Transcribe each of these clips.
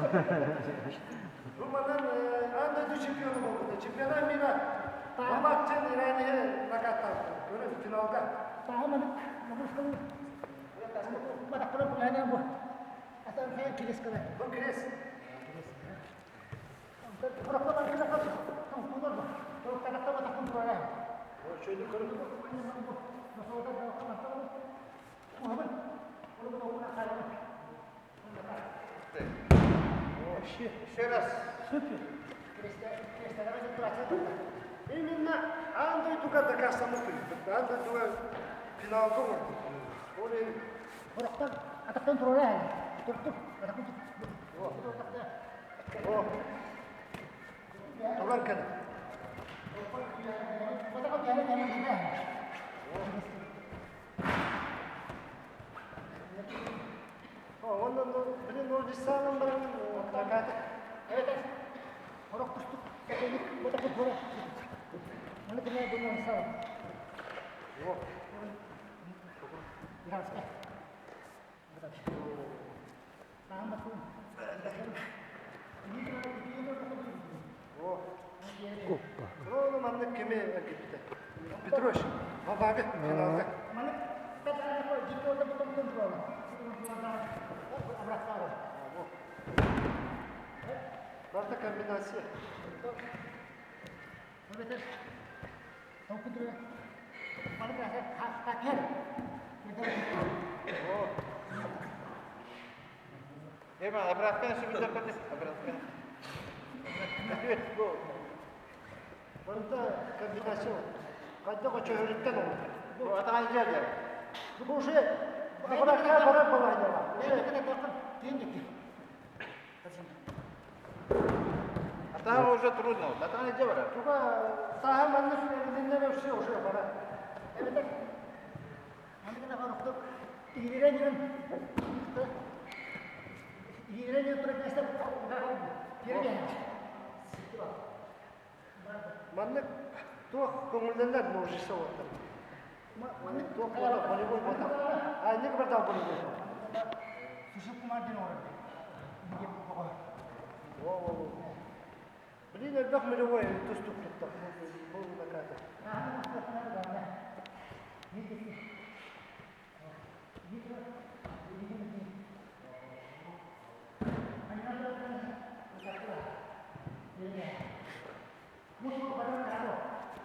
Бу манан аан дойду чемпиона буолбута. Чемпионат мира Мамакчан Ираниһы накаттаабыта. Көрөн финалга. Бу крест. Чөйдүк көрөн. Еще раз. Супер. Именно аан дойдуга дакаастаммыт аан дойдуга финалга оҥорбут. Ол иһин Орохтон атахтан туруора Тур-тур. Атахтан О, туран кэлин. Онно блин, ол десаанын баран накаты. Орох тустук кэтэник ботокут бора. Маны кына буна саа. О. Иранска. О. Ону маннык кими эргиппитэ? Петрович, Бабага финалга. Барда комбинация. Ема, обратно себе обратно. Go. Барыта комбинация. Хайдах очоһөрүттэн ол. Бу атаҕа дьэ. Бу уже обратно барар балайдала. Уже Атаҕа уже трудно. Атаҕа дьэ барар. Туга сааһа маннык билиннэр все уже барар. Маннык туох көҥүллэнэр можешь оттар. Маннык туох буолар волейбол буолар. А инник барда волейбол. О, Блин, элбэх мировой тустук туттар. Бу наката.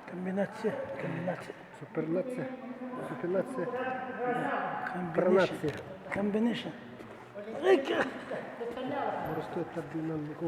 Комбинация, комбинация. Супернация. Супернация. Combination. Combination. Просто это динамик.